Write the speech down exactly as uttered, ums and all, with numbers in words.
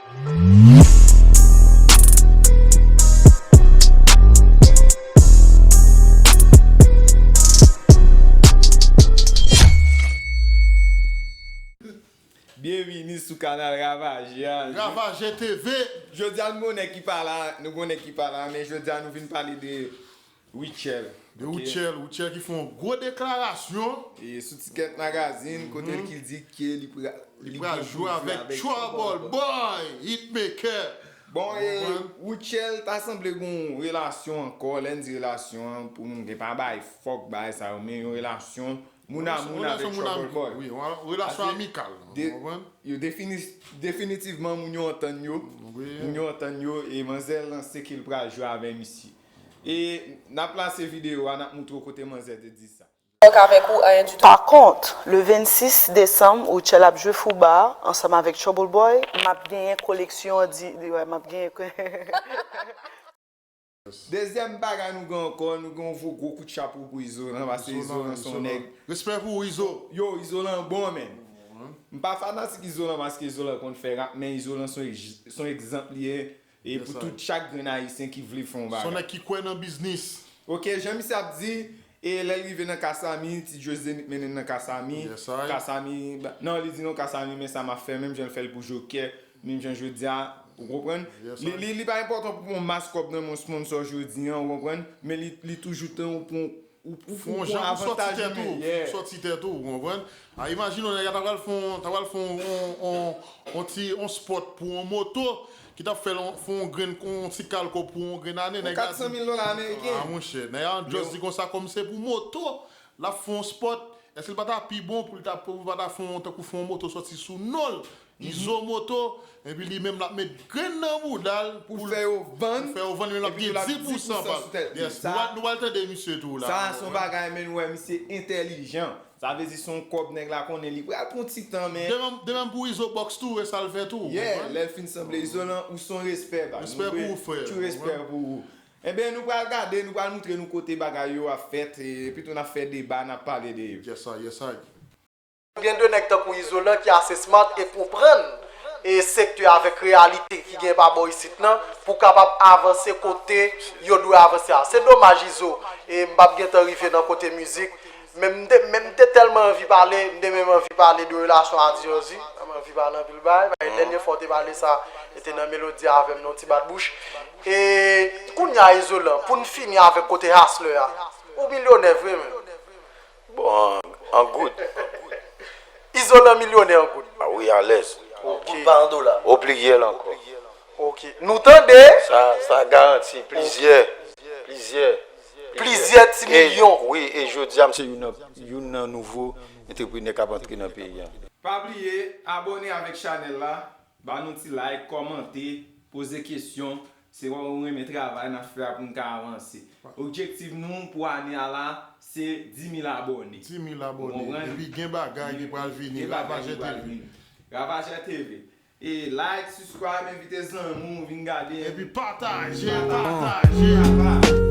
Byenvini sou kanal Ravajè a. Ravajè T V. Jodi a nou gon nèg ki pa la, nou gon nèg ki pa la, men jodi a nou vin pale de Rutshelle. De Rutshelle, Rutshelle ki fè yon gwo deklarasyon. E sou Tikèt Magazine, kote l ki di ke li pra-, li pral jwe avèk Trouble Boy, Hitmaker. Bon, e Rutshelle ta sanble gon relasyon ankò, lè n di relasyon an, pou nou gen pa bay fòk bay sa yo, men yon relasyon moun a moun avèk Trouble Boy. Wi, yon relasyon amikal, ou konprann? Yo defini-, definitivman, moun yo antann yo. Moun yo antann yo, e manzè lanse ke l pral jwe avèk misye. E n ap lanse videyo a, n ap moutre w kote manzè te di sa. Fòk avèk ou, anyen ditou. Pa kont, le vennsis desanm, Rutshelle ap jwe Fouba ansanm avèk Trouble Boy. M ap genyen koleksyon di, di, wè, m ap genyen. Dezyèm bagay nou gen ankò, nou gen yon gwo kout chapo pou Izolan, paske Izolan se yon nèg. Respè pou ou, Izo. Yo, Izolan bon, men. M pa fanatik Izolan paske Izolan konn fè rap, men Izolan se yon ej-, se yon egzanp li ye. E pou tout chak grenn Ayisyen ki vle fè yon bagay. Se yon nèg ki kwè nan biznis. Ok, jan misye ap di, e lè l rive nan Kasami, Ti Joe Zenith mennen l nan Kasami. Kasami, ba, non, li di non Kasami, men sa m ap fè, menm jan l fè l pou Jokè, menm jan jodi a, ou konprann? Li, li, li pa enpòtan pou pran mas kòb nan men yon sponsò jodi a, ou konprann? Men li, li toujou tan ou pran ou, ou, ou pran avantaj li, yeah. Ou sòti tèt ou, ou konprann? A, imajine w, nèg la ta pral fè yon, ta pral fè yon, yon, yon, yon ti, yon spot pou yon moto, ki t ap fè l, fè yon grenn, yon ti kalko pou yon grenn ane, nèg la di, kat san mil dola ameriken. A, monchè, nèg la just di konsa, kòm se pou moto, l ap fè yon spot, èske l pa ta pi bon pou l ta, pou l pa ta fè yon, tankou fè yon moto sòti sou non l? Izo Moto, epi li menm l ap met grenn nan bouda l pou l fè yo vann, pou l fè yo vann, men l ap gen dis pousan pa l. Yes, nou pral, nou pral tande misye tou la. Sa se yon bagay, men nou wè misye entèlijan. Sa vle di se yon kòb nèg la konnen li pral pran ti tan, men. De menm, de menm pou Izo Box tou, e sa l fè tou, ou konprann? Yeah, lè l fin sanble Izolan, ou se yon respè, ba. Respè pou ou, frè. True respè pou ou. Enben, nou pral gade, nou pral moutre nou kote bagay yo ap fèt, e, epi tou n ap fè deba, n ap pale de yo. Yes, sir, yes, sir. Gen de nèg tankou Izolan ki ase smart e konprann e sektè avèk reyalite ki gen pa bò isit lan pou kapab avanse kote yo dwe avanse a. Se domaj Izo, e m p ap gentan rive nan kote mizik, men m te, men m te tèlman anvi pale, m te menm anvi pale de relasyon a Diozy, m anvi pale anpil bagay, paske dènye fwa w te pale sa, e te nan melodi avè m nan yon ti bat bouch. E kounye a Izolan, pou n fini avèk kote Hustler a, ou milyonè vre menm. Bon, an, an goud. Izolan milyonè an goud. A wi, alèz. An goud pa an dola. O pliryèl ankò. Ok. Nou tande? Sa, sa garanti plizyè, plizyè, plizyè ti milyon. Wi, e jodi a, m se youn nan, youn nan nouvo antreprenè k ap antre nan peyi a. Pa bliye abòne avèk chanèl la. Ba nou ti like, kòmante, poze kesyon. Se wè ou renmen travay n ap fè a pou n ka avanse. Objektif nou pou ane a la, se dis mil abòne. Dis mil abòne. Ou konprann? Epi gen bagay ki pral vini. Gen bagay ki pral vini. Ravajè T V. Ravajè T V. E like, subscribe, envite zanmi w vin gade. Epi pataje, pataje.